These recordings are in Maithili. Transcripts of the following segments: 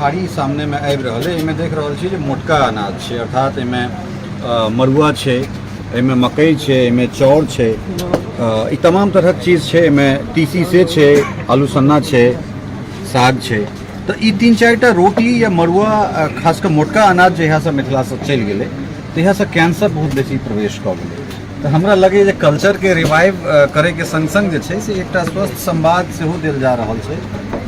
थारी सामनेमे आबि रहल अइ। एहिमे देख रहल छी जे मोटका अनाज छै, अर्थात एहिमे मड़ुआ छै, एहिमे मकई छै, एहिमे चाउर छै, ई तमाम तरहक चीज छै। एहिमे तीसी से छै, आलू सन्ना छै, साग छै। तऽ ई तीन चारिटा रोटी या मड़ुआ, खास कऽ मोटका अनाज जहियासँ मिथिलासँ चलि गेलै तहियासँ कैंसर बहुत बेसी प्रवेश कऽ गेलै। तऽ हमरा लगैए जे कल्चरके रिवाइव करैके सङ्ग सङ्ग जे छै से एकटा स्वस्थ संवाद सेहो देल जा रहल छै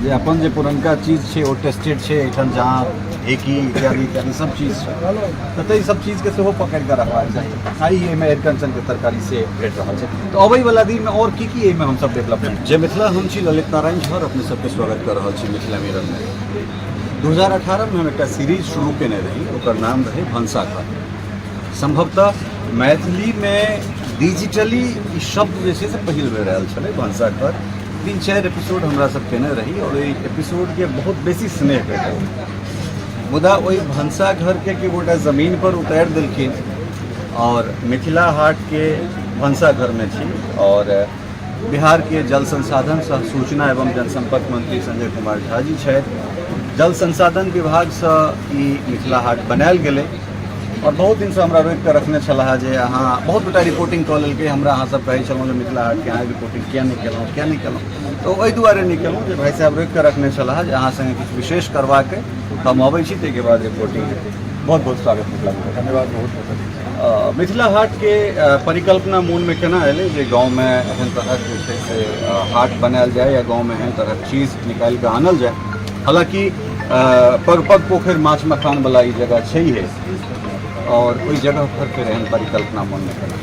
जे अपन जे पुरनका चीज छै ओ टेस्टेड छै। एहिठाम जाँत, ढेकी इत्यादि इत्यादि सब चीज छै, तऽ ताहि सब चीजके सेहो पकड़ि कऽ रखबाक चाही। आ ई एहिमे अरिकञ्चनके तरकारी से भेट रहल छै। तऽ अबैवला दिनमे आओर की की एहिमे हमसब डेवलपमेंट? जय मिथिला, हम छी ललित नारायण झा, अपने सबके स्वागत कऽ रहल छी मिथिला मिररमे। 2018मे हम एकटा सीरीज शुरू केने रही, ओकर नाम रहै भनसाघर। सम्भवतः मैथिलीमे डिजिटली ई शब्द जे छै से पहिल बेर आयल छलै भनसाघर। तीन चारि एपिसोड हमरा सब केने रही आओर ओहि एपिसोडके बहुत बेसी स्नेह भेटल। मुदा ओहि भनसाघरके के गोटा जमीन पर उतारि देलखिन आओर मिथिला हाटके भनसाघरमे छी आओर बिहारके जल संसाधन सह सूचना एवं जनसंपर्क मंत्री संजय कुमार झा जी छथि। जल संसाधन विभागसँ ई मिथिला हाट बनायल गेलै आओर बहुत दिनसँ हमरा रोकि कऽ रखने छलाह जे अहाँ बहुत गोटा रिपोर्टिंग कऽ लेलकै। हमरा अहाँ सब कहै छलहुँ जे मिथिला हाटके अहाँ रिपोर्टिंग किया नहि केलहुँ, किया नहि केलहुँ? तऽ ओहि दुआरे नहि केलहुँ जे भाइ साहब रोकि कऽ रखने छलाह जे अहाँ सङ्गे किछु विशेष करबाक अइ, हम अबै छी, ताहिके बाद रिपोर्टिंग हेतै। बहुत बहुत स्वागत मिथिला। धन्यवाद, बहुत बहुत। मिथिला हाटके परिकल्पना मोनमे केना एलै जे गाँवमे एहन तरहक जे छै से हाट बनायल जाय या गाँवमे एहन तरहक चीज निकालि कऽ आनल जाय? हालाँकि पग पग पोखरि माछ मखानवला ई जगह छैहे, आओर ओहि जगह पर फेर एहन परिकल्पना मोनमे केना?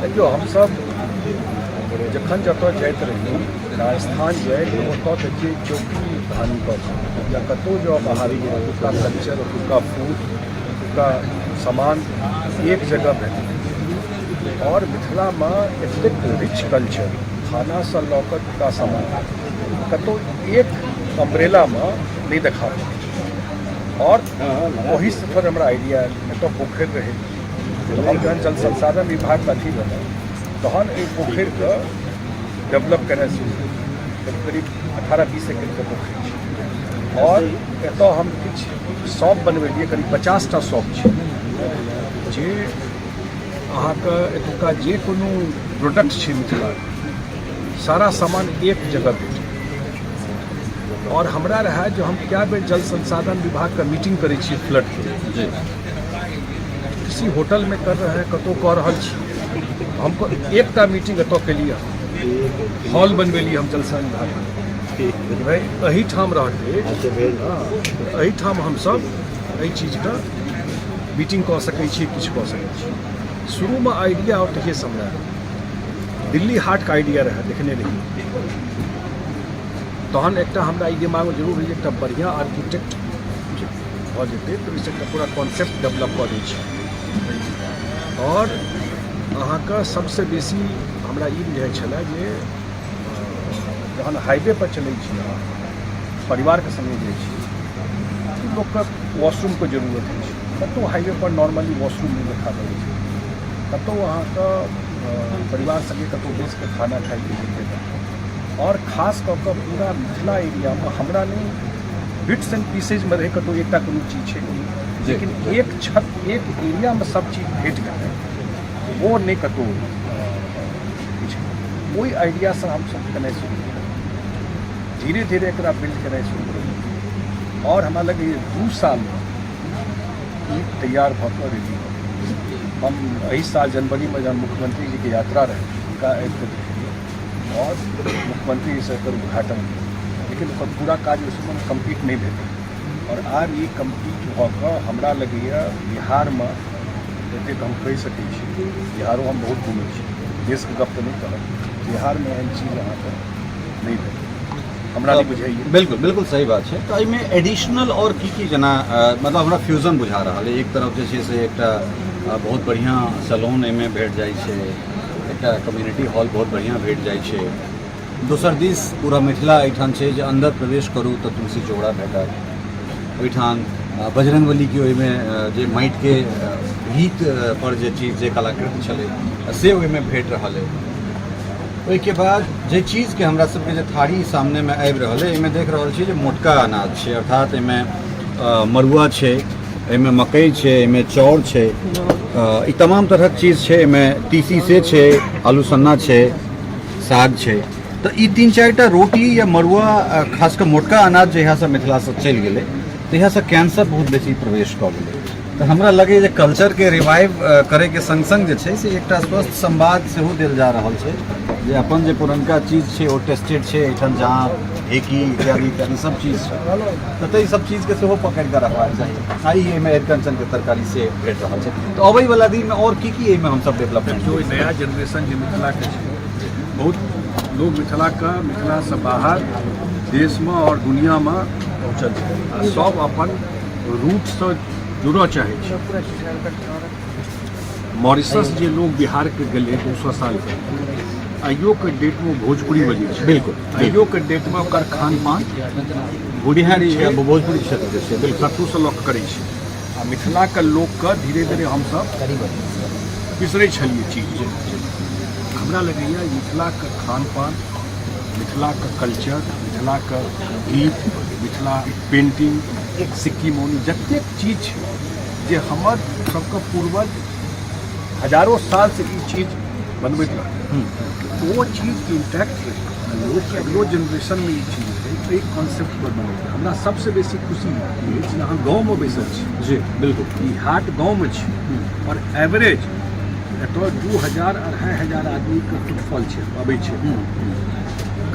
देखियौ, हमसभ जखन जतऽ जाइत रही, राजस्थान जाइ तऽ ओतऽ देखियै चौकी धानपर या कतहु जाउ बाहर, ओतुका कल्चर, ओतुका फूड, ओतुका सामान एक जगह भेटत। आओर मिथिलामे एतेक रिच कल्चर, खानासँ लऽ कऽ ओतुका सामान कतहु एक अम्ब्रेलामे नहि देखा पड़ै छै। आओर ओहीसँ थोड़े हमरा आइडिया आयल। एतऽ पोखरि रहै, हम जहन जल संसाधन विभागके अथी भेलहुँ तहन एहि पोखरिके डेवलप केनाइ शुरू भेल। करीब 18-20 एकड़के पोखरि छै आओर एतऽ हम किछु शॉप बनबेलियै, करीब 50टा शॉप छै जे अहाँके एतुका जे कोनो प्रोडक्ट छै मिथिलाके, सारा सामान एक जगह भेटत। आओर हमरा रहए जे हम कए बेर जल संसाधन विभागके मीटिंग करै छियै फ्लडके, किसी होटलमे कर रहे हैं, कतहु कऽ रहल छी। हम एकटा मीटिंग एतऽ केलियै, हॉल बनबेलियै हम जल संसाधन विभाग, भाइ एहिठाम रहतै, एहिठाम हमसभ एहि चीजके मीटिंग कऽ सकै छी, किछु कऽ सकै छी। शुरूमे आइडिया आओर तहिएसँ हमरा दिल्ली हाटके आइडिया रहए, देखने रहियै। तहन एकटा हमरा ई दिमागमे जरूर रहै जे एकटा बढ़िआँ आर्किटेक्ट भऽ जेतै तऽ ओहिसँ एकटा पूरा कॉन्सेप्ट डेवलप कऽ दै छै। आओर अहाँके सबसँ बेसी हमरा ई बुझाइ छलए जे जहन हाईवे पर चलै छी अहाँ, परिवारके सङ्गे जाइ छी, लोकके वॉशरूमके जरूरत होइ छै। कतहु हाईवे पर नॉर्मली वॉशरूम नहि देखा पड़ै छै। कतहु अहाँके परिवार सङ्गे कतहु बैसिके खाना खाइके लेल भेटत। आओर खास कऽ कऽ पूरा मिथिला एरियामे हमरा नहि बिट्स एंड पीसेजमे रहै, कतहु एकटा कोनो चीज छै, लेकिन एक छत, एक एरियामे सब चीज भेट गेलै, ओ नहि कतहु किछु। ओहि आइडियासँ हमसभ केनाइ शुरू केलहुँ, धीरे धीरे एकरा बिल्ड केनाइ शुरू केलहुँ आओर हमरा लगैए 2 सालमे ई तैयार भऽ कऽ रेडी भऽ गेल। हम एहि साल जनवरीमे जहन मुख्यमंत्री जीके यात्रा रहै, हुनका आबि कऽ देखेलियै आओर मुख्यमंत्रीजीसँ एकर उद्घाटन भेल, लेकिन ओकर पूरा काज ओहि समयमे कम्प्लीट नहि भेलै। आओर आब ई कम्प्लीट भऽ कऽ हमरा लगैए बिहारमे एतेक हम कहि सकै छी, बिहारो हम बहुत घुमै छी, देशके गप तऽ नहि कहब, बिहारमे एहन चीज अहाँके नहि भेटत, हमरा नहि बुझाइए। बिल्कुल बिल्कुल सही बात छै। तऽ एहिमे एडिशनल आओर की की, जेना मतलब हमरा फ्यूजन बुझा रहल अइ। एक तरफ जे छै से एकटा बहुत बढ़िआँ सैलून एहिमे भेट जाइ छै, एकटा कम्युनिटी हॉल बहुत बढ़िआँ भेट जाइ छै, दोसर दिस पूरा मिथिला एहिठाम छै जे अन्दर प्रवेश करू तऽ तुलसी चौड़ा भेटत, ओहिठाम बजरङ्गबलीके ओहिमे जे माटिके भीत पर जे चीज, जे कलाकृति छलै से ओहिमे भेट रहल अइ। ओहिके बाद जे चीजके हमरा सबके जे थारी सामनेमे आबि रहल अइ, एहिमे देख रहल छी जे मोटका अनाज छै, अर्थात एहिमे मड़ुआ छै, एहिमे मकई छै, एहिमे चाउर छै, ई तमाम तरहक चीज छै। एहिमे तीसी से छै, आलू सन्ना छै, साग छै। तऽ ई तीन चारिटा रोटी या मड़ुआ, खास कऽ मोटका अनाज जहियासँ मिथिलासँ चलि गेलै तहियासँ कैंसर बहुत बेसी प्रवेश कऽ गेलै। तऽ हमरा लगैए जे कल्चरके रिवाइव करैके सङ्ग सङ्ग जे छै से एकटा स्वस्थ संवाद सेहो देल जा रहल छै जे अपन जे पुरनका चीज छै ओ टेस्टेड छै। एहिठाम जाँत, ढेकी इत्यादि इत्यादि सब चीज छै, तऽ ताहि सब चीजके सेहो पकड़ि कऽ रखबाक चाही। आ ई एहिमे अरिकञ्चनके तरकारी से भेट रहल छै। तऽ अबैवला दिनमे आओर की की एहिमे हमसब डेवलपमेंट? देखियौ, नया जेनरेशन जे मिथिलाके छै, बहुत लोग मिथिलाके मिथिलासँ बाहर देशमे आओर दुनियामे पहुँचल छै आ सब अपन रूटसँ जुड़ऽ चाहै छै। मॉरिशस जे लोग बिहारके गेलै 200 साल पहिले, आइयोके डेटमे भोजपुरी बजै छै। आइयोके डेटमे ओकर खान पान बिहारी या भोजपुरी क्षेत्रके छै। बिल्कुल। सत्तूसँ लऽ कऽ करै छै। आ मिथिलाके लोकके धीरे धीरे हमसब बिसरै छलियै चीज। हमरा लगैए मिथिलाके खान पान, मिथिलाके कल्चर, मिथिलाके गीत, मिथिला पेंटिंग, सिक्की मौनी, जतेक चीज छै जे हमर सबके पूर्वज हजारों सालसँ ई चीज बनबैत रहलै, ओ चीज इंटैक्ट रहै, लोक अगिलो जेनरेशनमे ई चीज रहै, एहि कॉन्सेप्टपर बनैत। हमरा सबसँ बेसी खुशी ई अछि जे अहाँ गाँवमे बैसल छी। जी बिल्कुल। ई हाट गाँवमे छै आओर एवरेज एतऽ 2000 2500 आदमीके फुटफॉल छै, अबै छै।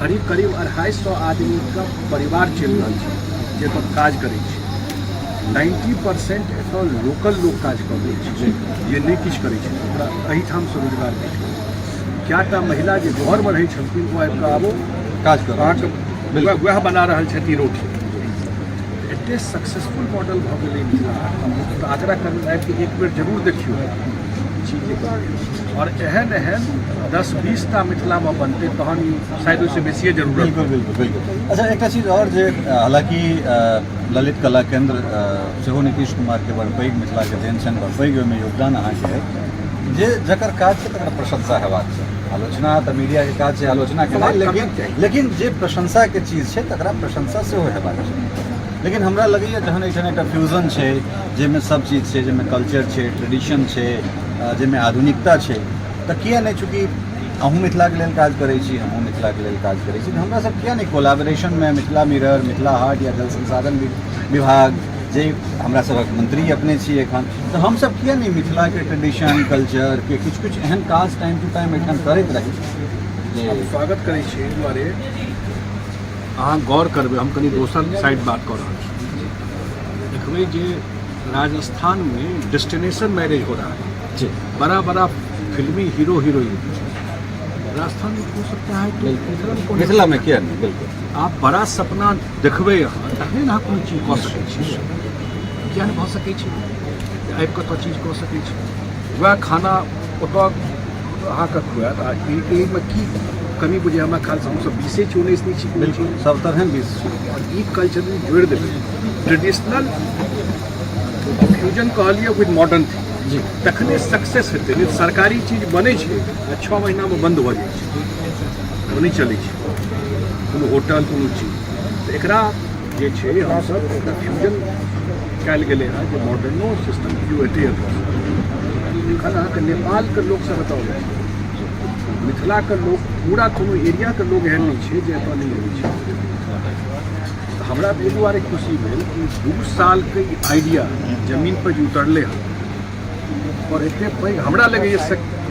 करीब करीब 250 आदमीके परिवार चलि रहल छै जे एतऽ काज करै छै। 90% एतऽ लोकल लोक काज कऽ रहल छै, जे नहि किछु करै छै ओकरा एहिठामसँ रोजगार भेट गेल। कएटा महिला जे घरमे रहै छलखिन ओ आबि कऽ आबो काज कऽ रहल अहाँके बिल्कुल। वएह बना रहल छथि रोटी। एते सक्सेसफुल मॉडल भऽ गेलै मिथिला हाट। हम तऽ आग्रह करबै आबि कऽ एक बेर जरूर देखियौ चीज। आओर एहन एहन 10-20 टा मिथिलामे बनतै तहन ई शायद ओहिसँ बेसिए जरूरत। बिल्कुल बिल्कुल बिल्कुल। अच्छा, एकटा चीज आओर जे हालाँकि ललित कला केंद्र सेहो नीतीश कुमारके बड़ पैघ मिथिलाके देन छनि, बड़ पैघ ओहिमे योगदान अहाँके अइ, जे जकर काज छै तकर प्रशंसा हेबाक चाही। आलोचना तऽ मीडियाके काज छै आलोचना केनाइ, लेकिन लेकिन जे प्रशंसाके चीज छै तकरा प्रशंसा सेहो हेबाक चाही। लेकिन हमरा लगैए जहन एहिठाम एकटा फ्यूजन छै जाहिमे सब चीज छै, जाहिमे कल्चर छै, ट्रेडिशन छै, जाहिमे आधुनिकता छै, तऽ किया नहि, चूँकि अहूँ मिथिलाके लेल काज करै छी, हमहूँ मिथिलाके लेल काज करै छी, तऽ हमरा सब किया नहि कोलाबरेशनमे मिथिला मिरर, मिथिला हाट या जल संसाधन विभाग जे हमरा सभक मंत्री अपने छी एखन, तऽ हमसब किया नहि मिथिलाके ट्रेडिशन कल्चरके किछु किछु एहन काज टाइम टू टाइम एहिठाम करैत रही जे हम स्वागत करै छी। एहि दुआरे अहाँ गौर करबै, हम कनि दोसर साइड बात कऽ रहल छी। देखबै जे राजस्थान में डेस्टिनेशन मैरिज हो रहा है बड़ा बड़ा फिल्मी हीरो हीरोइन राजस्थान में हो सकता है, तो मिथिला में कोन? मिथिला में किया नहीं? बिल्कुल। आप बड़ा सपना देखबै अहाँ तखने ने अहाँ कोनो चीज कऽ सकै छी। किया नहि भऽ सकै छै? आबि कऽ तऽ चीज कऽ सकै छी। वएह खाना ओतऽ अहाँके खुआएत आ एहिमे की कमी बुझाइ? हमरा ख्यालसँ हमसब 20 छी, 19 नहि छी कोनो बिल्कुल चीज। सब तरहे 20 छी। आओर ई कल्चर जोड़ि देबै, ट्रेडिशनल फ्यूजन कहलियै विद मॉडर्न थिंग तखने सक्सेस हेतै। नहि तऽ सरकारी चीज बनै छै आ 6 महीनामे बन्द भऽ जाइ छै, ओ नहि चलै छै कोनो होटल कोनो चीज। तऽ एकरा जे छै हमसब एकरा फ्यूजन कयल गेलै हँ जे मॉडर्नो सिस्टम किओ एतै एतऽ। एखन अहाँके नेपालके लोकसब एतऽ अबै छै, मिथिलाके लोक पूरा, कोनो एरियाके लोक एहन नहि छै जे एतऽ नहि अबै छै। तऽ हमरा तऽ एहि दुआरे खुशी भेल कि 2 सालके ई आइडिया जमीन पर जे उतरलै हँ और एते पैघ हमरा लगैए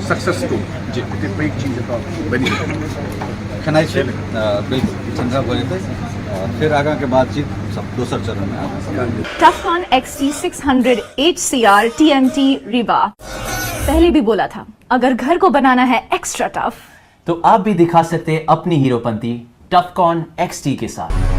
सक्सेस स्टोरी एते पैघ चीज एतऽ बनि गेल। खेनाइ छै, बिल्कुल ठंडा भऽ जेतै और फिर आगाँ के बातचीत सब दोसर चरण में आगाँ। Tufcon XT600 HCR TMT Rebar। पहले भी बोला था, अगर घर को बनाना है एक्स्ट्रा टफ तो आप भी दिखा सकते हैं अपनी हीरोपंती टफकॉन XT के साथ।